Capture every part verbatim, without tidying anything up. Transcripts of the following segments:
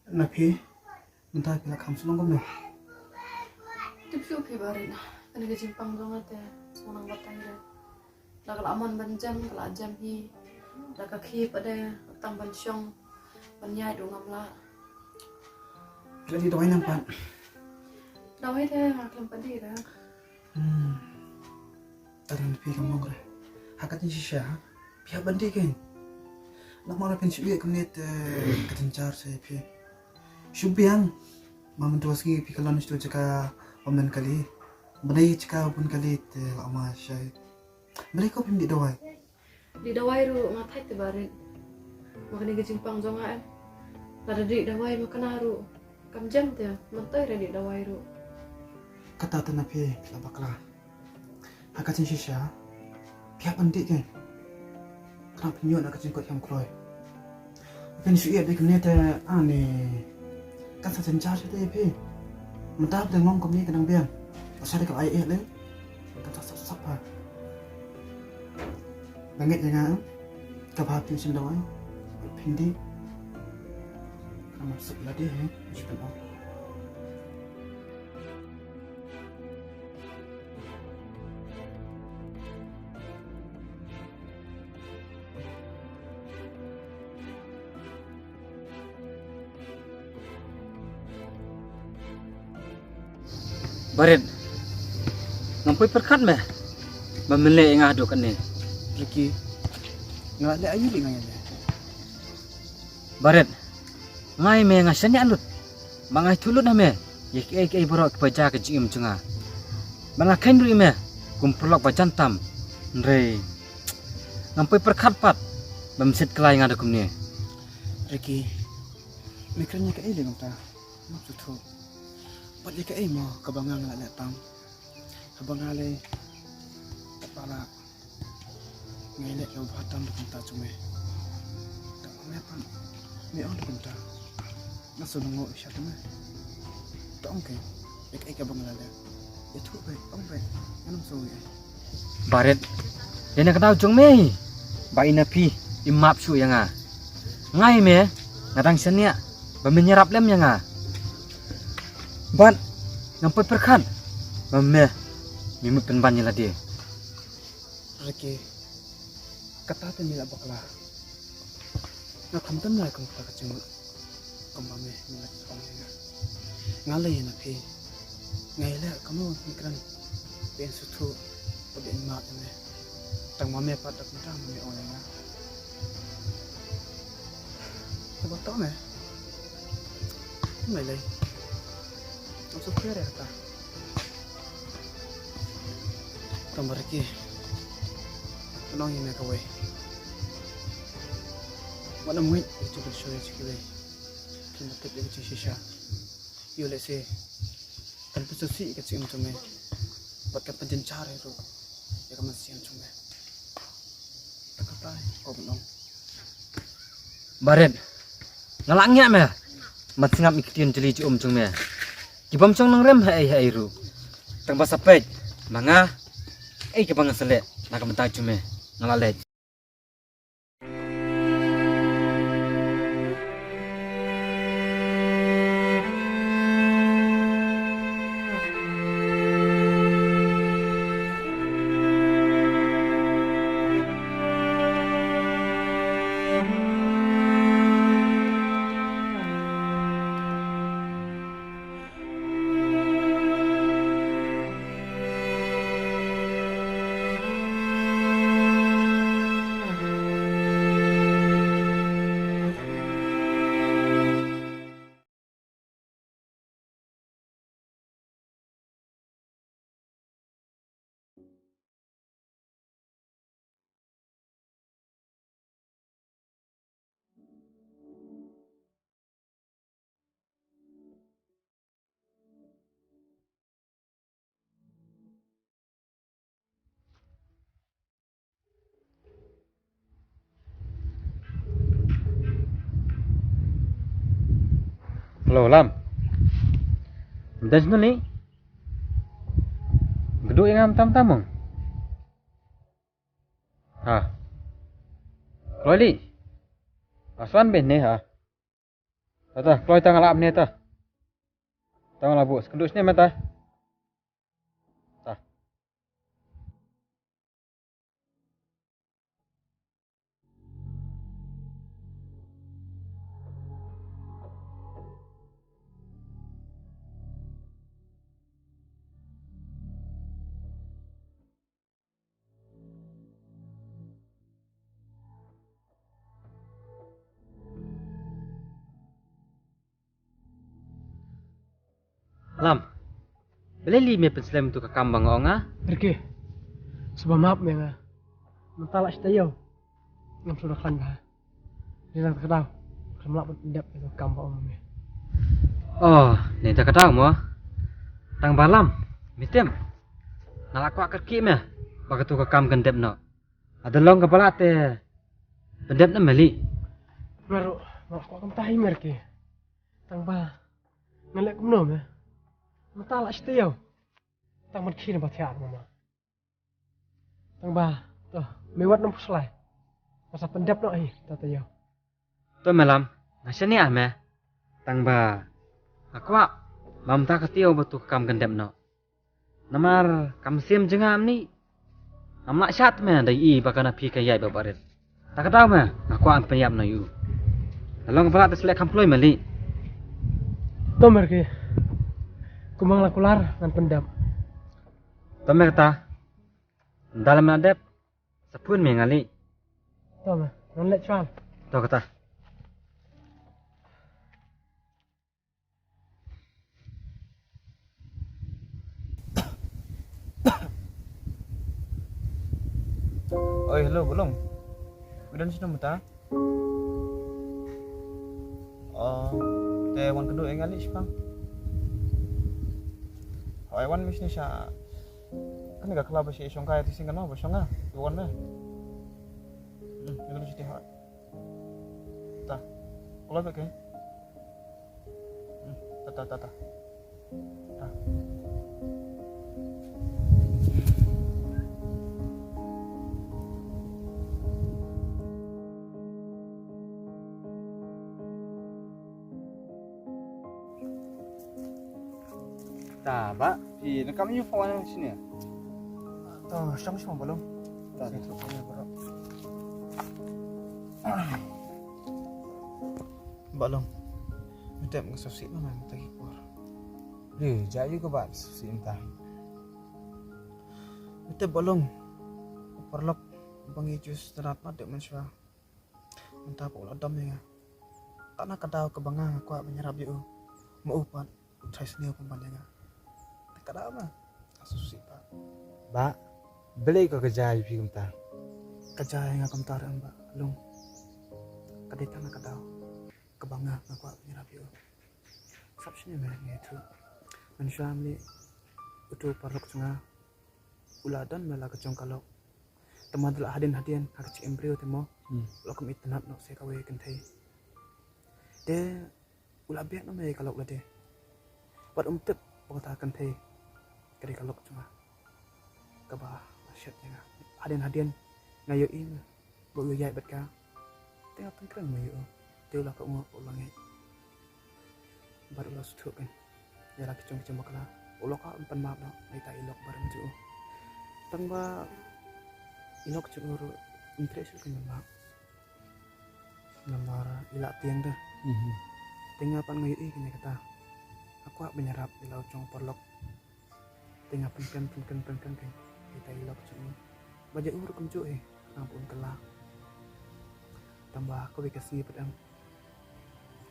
Na phi, mynta phi la kham shnong kumno? Tip shuh phi Barit. Kane ka jingpang jong nga te sngewbha batai re. La ka la mon ban jem, ka la jem hi. La ka khie pat de, tang ban shong, ban ïaid ruh ngam lah. Phi la dih dawai ne em pat? Dawai te nga khlem pat dih re. Hmm. Tang phi kam long re. Ha ka jingshisha phi hap ban dih kein. Namar phin shu ïeh kumne te ka jynjar sa ïa phi. Shu biang. Ma mynta ka sngi phi kylla na shu jaka ba men kali. Ba dei jaka ba men kali te la ma shai. Balei ko phim dih dawai? Dih dawai ruh nga thait te Barit. Ma kane ka jingpang jong nga em. Lada dih dawai ma kane ruh kam jem te, mynta ïa dih dawai ruh. Kata te na phi la bakla. Ha ka jingshisha phi hap ban dih kein. Khnang phin ïoh na ka jingkoit kam kloi. Phin shu ïeh beit kumne te ani. Kan sa jynjar shatei ïa phi. Mynta phi dang long kumne ka dang biang. Ba sha dei ka ai eh lei. Kan sa sap sap ha. Ba ngeit ïa nga em. Kaba phin shim dawai. Phin dih. Ka mut sap lade he. Shi pynlong. Barit, ngam poi pyrkhat me ba men leh ïa nga haduh kane. Ricky, nga leh aïu lei nga ïa leh? Barit, nga ïa me nga shaniah lut. Ba nga ïathuh lut ha me ïa kiei kiei baroh kiba jia ka jingim jong nga. Ba nga kheiñ ruh ïa me kum paralok ba jan tam. Hynrei ngam poi pyrkhat pat ba men siat kylla ïa nga da kumne. Ricky, me kren ïa kaei lei kumta? Ngam sngewthuh. Bad ïa kaei mo kaba nga nga la leh tam? Haba nga lei, te para nga ïaleh kaba bha tam da kumta jong me. Te ma me pat me ong da kumta, nga sngewlyngngoh sha me. Te ong kein, ïa kaei kaba nga la leh? Ïathuh beit, ong beit, ngan ym sngew ei ei. Barit, dei na ka daw jong me hi ba i na phi i map shuh ïa nga. Nga ïa me nga dang shaniah ba men ïarap lem ïa nga. Bad ngam poi pyrkhat ba me me mut pynban ïa lade. Ricky, kata te me la bakla. Nga khlem don lai kumta ka jingmut kumba me me la ong ïa nga. Nga lei ïa na phi. Nga ïaleh kumno ngi kren ba in sngewthuh bad ba in map ïa me. Tang ma me pat da kumta ma me ong ïa nga. Te ba toh me. Ym lei lei. Ngam sngewthuh ïa kata. Tang ba Ricky, ngan ong ïa me kawei. Wat nym ngeit ïa ka jingpynshoh ïa kiwei. Kin ba tip ïa ka jingshisha. Ïoh lehse kan pynsngewsih ïa ka jingim jong me. Bad kan pynjynjar ruh ïa ka mynsiem jong me. Te kata ko ban ong. Barit, nga la ngiah me. Mat sngap ïa ki ktien jali ji um jong me. Ki bym shong nongrim ha ei ha ei ruh. Tang ba sa peit ma nga ei kaba nga sa leh na ka bynta jong me. Nga la leit. Hello, Lam. Mynta shano ni? Kduh ïa nga mynta mynta mo. Ha. Kloi li. Aswan beh ne ha. Ta, kloi ta nga la ap ne ta. Ta nga la buh. Kynduh sne me ta. Ta. Lam. Balei lei me pynslem tu ka kam ba nga ong nga? Riki. Sngewbha map me nga. Mynta la shi taïew. Ngam sngewthuh khlaiñ bha. Ni nang ta ka daw. Khlem lah ban pyndep ïa ka kam ba ong me. Oh, ni ta ka daw mo. Tang ba Lam. Mitim. Nga la kwah kyrkieh me. Ba katu ka kam kan dep noh. Lada long kaba lah te pyndep na me lei. Nga ruh nga kwah kumta hi me Riki. Tang ba ngan leh kumno me. Mynta la shi taïew. Tang ban khie na ba thiah ma ma. Tang ba to me wat nang pyrshah. Nga sa pyndep noh hi ta taïew. To me Lam, nga shaniah me. Tang ba nga kwah ba mynta ka taïew ba tu ka kam kan dep noh. Namar ka mynsiem jong nga mynne. Ngam lah shad me da ïohi ba ka na phi ka ïaid ba barit. Ta ka daw me, nga kwah ban pynïap noh ïa u. Lada long ba lah te sa leh kham kloi me lei. To me Riki. Kumba nga la kular ngan pyndep. To me kata. Ynda lem la dep. Sa phone me nga lei. To me, ngan leh shuwa. To kata. Oi, hello, Ba Long. Me don shano mynta? Oh, te wan kynduh ïa nga lei shipang. Hooid, wan me shane sha kane ka club ba sha shongkai, te shisien kano ba shong nga, te wan me. Hmm, me kynduh shatei hooid. Ta. Kolo bek ke. Hmm, ta, ta, ta, ta. Ta. Ta, Bah, phi na kam ïa u phone shane. To, shong shong Ba Long. Ta. Sngewthuh ïa baroh. Ba Long. Me tip nga sngewsih ma nga mynta ki por. Dei, jia ïa ka Bah sngewsih mynta. Me tip Ba Long. U paralok ba ngi ju sngewtynnat ma dei mynshuwa. Mynta pat u la dom ïa nga. Tang na ka daw kaba nga nga kwah ban ïarap ïa u. Ma u pat u trai sniew pynban ïa nga. Te ka daw ma. Ka sngewsih pat. Bah, balei ka jia ïa phi kumta? Ka jia ïa nga kumta ruh em Bah Long. Ka dei tang na ka daw kaba nga nga kwah ban ïarap ïa u. Sap shane me nga ïathuh. Mynshuwa mynne uto u paralok jong nga u la don me la ka jong ka lok. Te ma da la hadien hadien ha ka jingim briew te mo. Hmm. U la kum itynnat noh sa kawei ka kynthei. Te u la beh noh me ïa ka lok lade. Bad um tip ba kata ka kynthei ka dei ka lok jong nga. Kaba la shet ïa nga. Hadien hadien nga ïohi me ba u ïaid bad ka. Te nga pynkhreh me ïa u. Te u la kohnguh ba u la ngeit. Bad u la sngewthuh kein ïa la ki jong ki jong bakla. U la kwah ban pan map noh na ita i lok barim jong u. Tang ba i lok jong u ruh ym treh shuh kein ban map. Namar i la tieng de. Mhm. Te nga pat nga ïohi kein ïa kata. Nga kwah ban ïarap ïa la u jong u paralok. Te nga pynkren pynkren pynkren kein ïa ita i lok jong u. Ba jia u ruh kumjuh hi, nang ba un kylla. Tang ba kawei ka sngi pat em,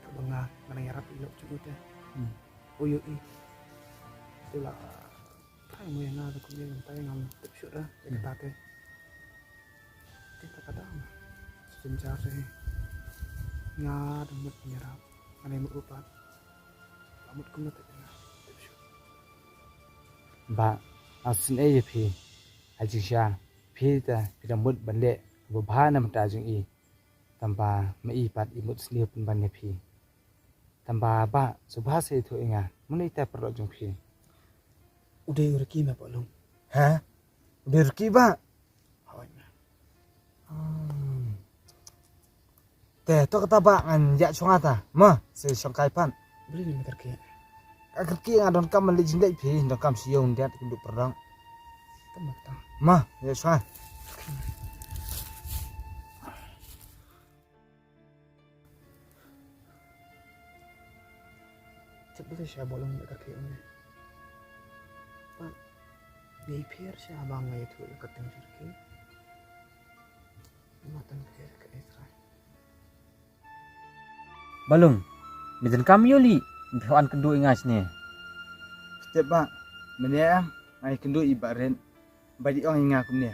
kaba nga nga nang ïarap ïa i lok jong u te. Hmm. U ïohi. Te u la trai mo ïa nga da kumne, mynta ngam tip shuh da ïa kata te. Te ta ka daw ma. Shu jynjar hi. Nga dang mut ban ïarap. Nga dei mut u pat. Ba mut kumno te nga tip shuh. Bah, nga sngewsih ïa phi. Ha jingshisha phi te phi dang mut ban leh kaba bha na bynta jong i. Tang ba ma i pat i mut sniew pynban ïa phi. Tang ba Bah, sngewbha sa ïathuh ïa nga, mano ita i paralok jong phi? U dei u Ricky me Bah Long. Ha? U dei u Ricky Bah? Hooid me. Hmm. Te to kata ba ngan ïa shong ata. Ma, se shong kai pan. Beli ni kyrkieh. Ka kyrkieh nga donkam ban leit jingleit phi, donkam shu ïoh ndiat kynduh pyrang. Tama tama. Ma, ïa shong. Chet beli sha bolong ni kyrkieh ni. Pat. Ni pher sha bang ngai tu ka teng kyrkieh. Ma teng pher ka Israel. Balung, me donkam ïoh lih, me phi wan kynduh ïa nga shane. Step ba, mynne em, nga ïa kynduh ïa i Bah Rit, ba i ong ïa nga kumne.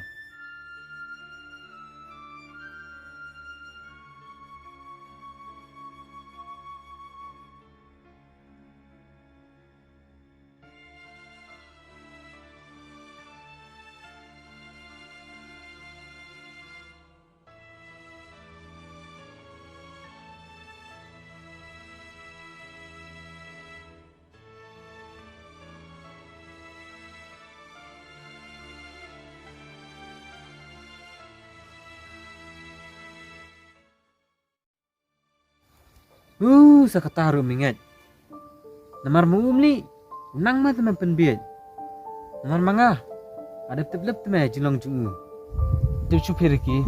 Uh, sa kata ruh me ngeit. Namar ma u ym lih, u nang ma te me pynbieit. Namar ma nga, nga dep tip lep te me jinglong jong u. Tip shu phi Ricky,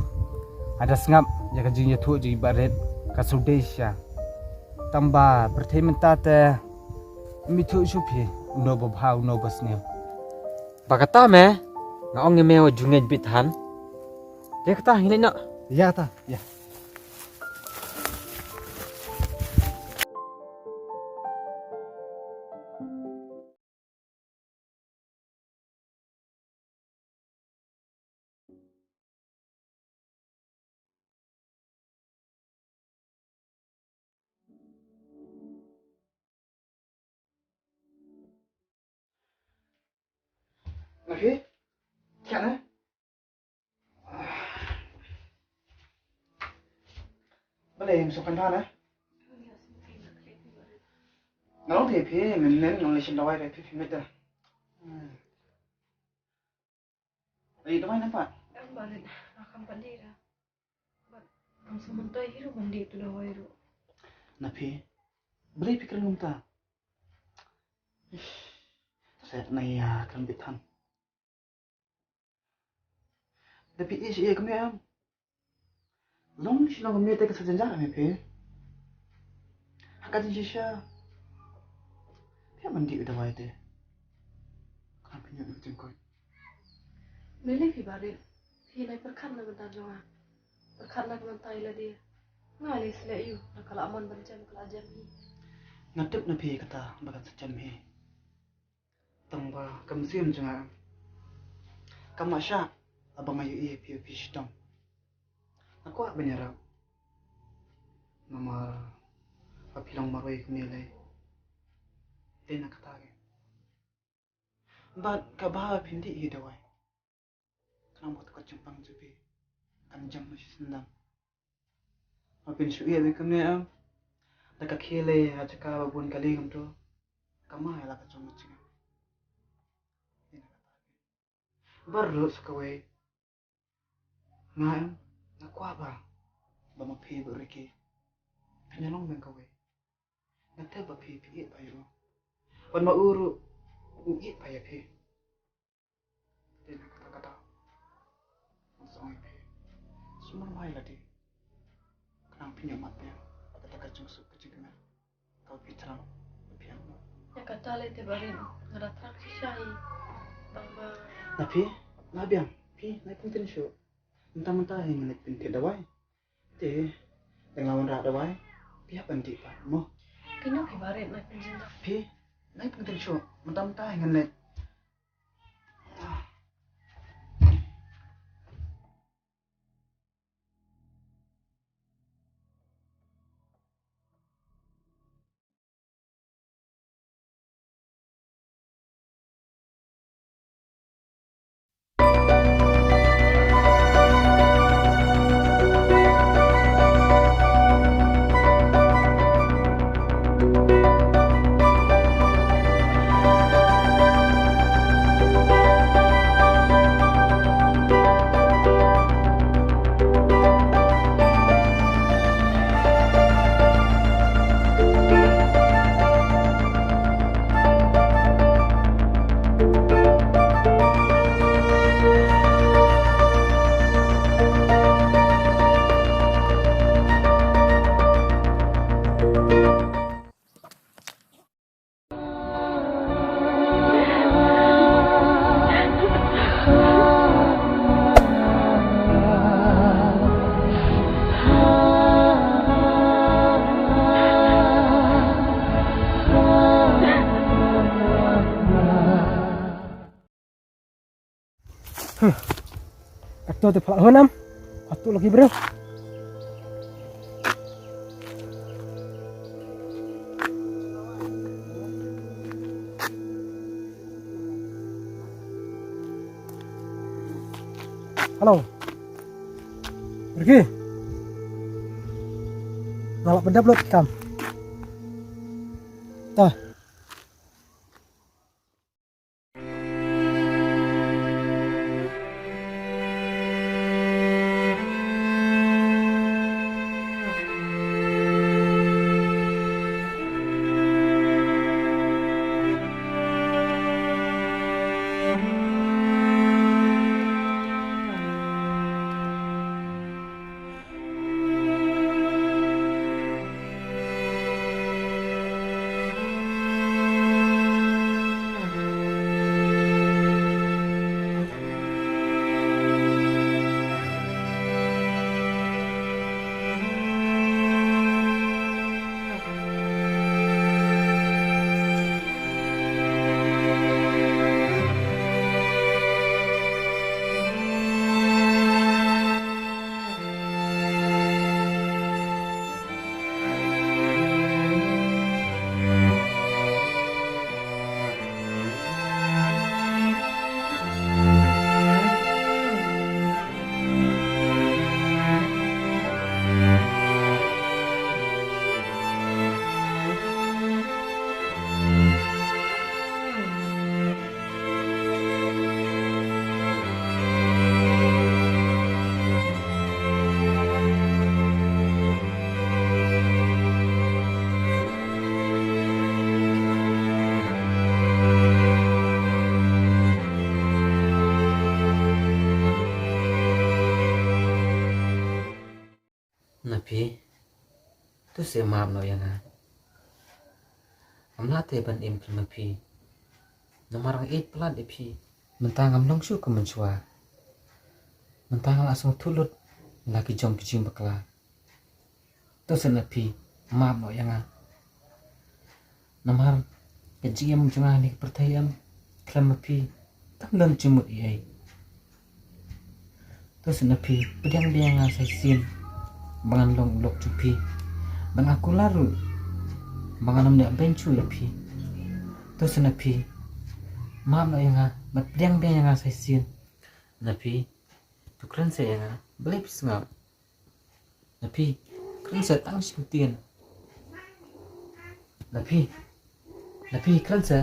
nga da sngap ïa ka jingïathuh jong i Bah Rit, ka shu dei shisha. Tang ba pyrthei mynta te, ym ithuh shu phi, uno ba bha, uno ba sniew. Ba kata me, nga ong ïa me wat ju ngeit beit than. Te kata ngi leit noh. Ïa ta, ïa. Nafi? Kya na? Balei ym sngewkynmaw na? Nga long te phi, mynnin nga long leit shim dawai te phi, phi mut da. Ei, dawai nampak? Em, Bah Rit, nga kam pat dih da. Bad ngam sngewmyntoi hi ruh ban dih tu dawai ruh. Na phi? Balei phi kren kumta? Ish, sa na ïa kren beit than. Da phi ïeit ïa ka mei em? Long shi long ka mei te ka sa jynjar me phi. Ha ka jingshisha. Phi hap ban dih u dawai te. Kan pynïoh ïa ka jingkoit. Balei phi Bah Rit? Phi nai pyrkhat na ka bynta jong nga. Pyrkhat na ka bynta ïa lade. Nga lei sleh ïa u, na ka la mon ban jem ka la jem hi. Nga tip na phi kata ba kan sa jem hi. Tang ba ka mynsiem jong nga em. Kam lah shah haba nga ïohi ïa phi, ïa phi shitom. Nga kwah ban ïarap. Namar ba phi long marwei kumne lei. Te na kata ke. Bad kaba phin dih hi dawai. Khnang ba ka jingpang jong phi kan jam na shi syndon. Ma phin shu ïa kumne em. Da ka khie lei ha jaka ba bun kali kumto. Ka ma ïa la ka jong ka jingim. Baroh sa kawei. Nga em, nga kwah ba ba ma phi bad Ricky phin ïa long bad kawei. Nga tip ba phi phi ïeit ba ïa u. Bad ma u ruh u ïeit ba ïa phi. Te na kata kata. Nga sa ong ïa phi. Sumar mai lade. Khnang phin ïoh mat biang. Kata ka jingsuk ka jingkmen. Ka phi thrang. Phi ïoh. Ïa kata lei te Bah Rit. Nga da thrang shisha hi. Tang ba. Na phi, na biang. Phi, na phi ten shu. Mynta mynta hi ngan leit pynthied dawai. Te, dang la wanrah dawai, phi hap ban dih pat mo. Kynnoh phi Bah Rit, nai pynjynjar. Phi, nai pynjynjar shuh, mynta mynta ngan leit. Kato te phalak honam. Atu lagi bro. Hello. Pergi. Ngalap benda belum kam. Tah. Na phi, to sa map noh ïa nga. Ngam lah te ban im khlem ïa phi. Namar nga ïeit palat ïa phi. Mynta ngam long shuh kum mynshuwa. Mynta nga la sngewthuh lut na ki jong ki jingbakla. To sa na phi, map noh ïa nga. Namar ka jingim jong nga ha kane ka pyrthei em, khlem ma phi kam don jingmut ei ei. To sa na phi, pdiang biang ïa nga sa shisien ba ngan long u lok jong phi. Ba nga kular ruh ba ngan ym neh beiñ shuh ïa phi. To sa na phi, map noh ïa nga bad pdiang biang ïa nga sa shisien. Na phi, to kren sa ïa nga, balei phi sngap? Na phi, kren sa tang shi kyntien. Na phi, na phi, kren sa.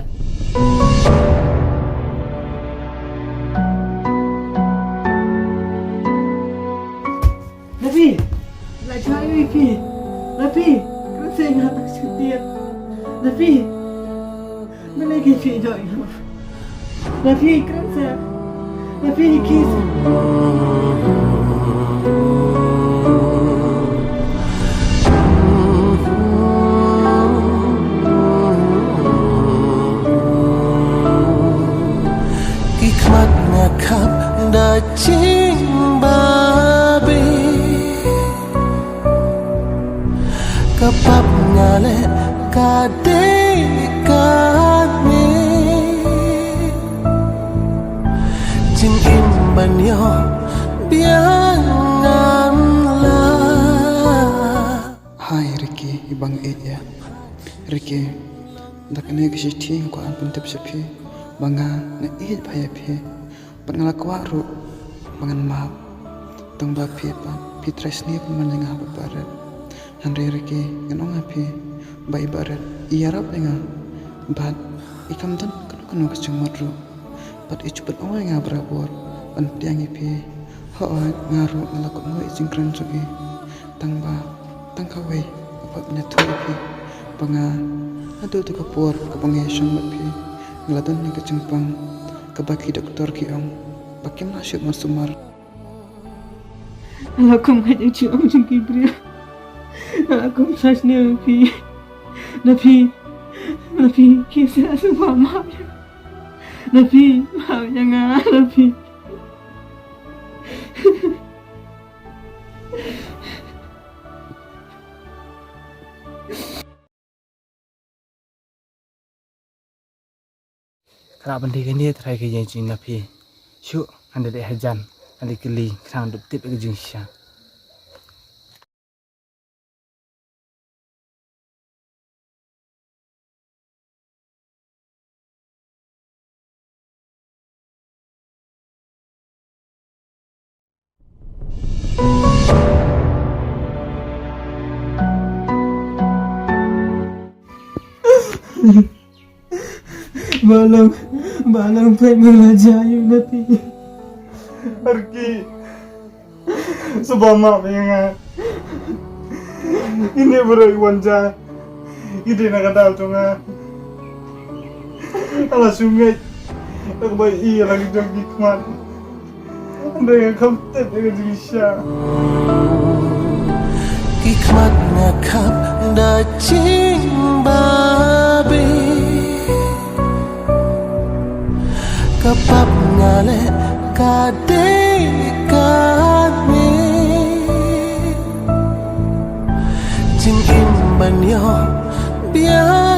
Na phi, la jai wi phi. Na phi, kren sa ïa nga tang shi kyntien. Na phi. Balei ki phi ïoh ïa nga? Na phi kren sa. Na phi kiss. Ki khmat nga khap da jingbabe. Ka pap nga leh ka dei kane. Jingim ban ïoh biang ngan la. Hai Ricky, i ba nga ïeit ïa. Ricky, da kane ka shithi nga kwah ban pyntip sha phi ba nga, nga ïeit bha ïa phi. Bad nga la kwah ruh ba ngan map. Tang ba phi pat phi trai sniew pynban ïa nga ha Bah Rit. Hynrei Ricky, ngan ong ha phi ba i Bah Rit i ïarap ïa nga. Bad i kam don kano kano ka jingmut ruh. Bad i ju pynong ïa nga barabor ban pdiang ïa phi. Hooid, nga ruh nga la kohnguh ïa i jingkren jong i. Tang ba tang kawei ka pat ban ïathuh ïa phi ba nga, naduh tu ka por kaba nga ïashong bad phi, nga la don ïa ka jingpang kaba ki doktor ki ong ba kim lah shuh ban sumar. Nga la kum ka jingong jong ki briew. Nga la kum sa sniew ïa phi. Na phi, na phi, ki sa sumar ma. Na phi, ma ïa nga, na phi. Ka lah ban dei kane trai ka ïing jong na phi. Shuh, Hynda dei hajan, nga la kylli khnang dup tip ïa ka jingshisha. Ba long, ba long peit ma la jia ïa u napi. Arki. Sngewbha map ïa nga. Ine baroh i wan ja. I dei na ka daw jong nga. Nga la shu ngeit. Nga ba i la ki jong ki khmat. Hynrei nga kham tip ïa ka jingshisha. Ki khmat nga khap da jingbabe. Ka pap nga leh ka dei kane. Jingim ban ïoh bia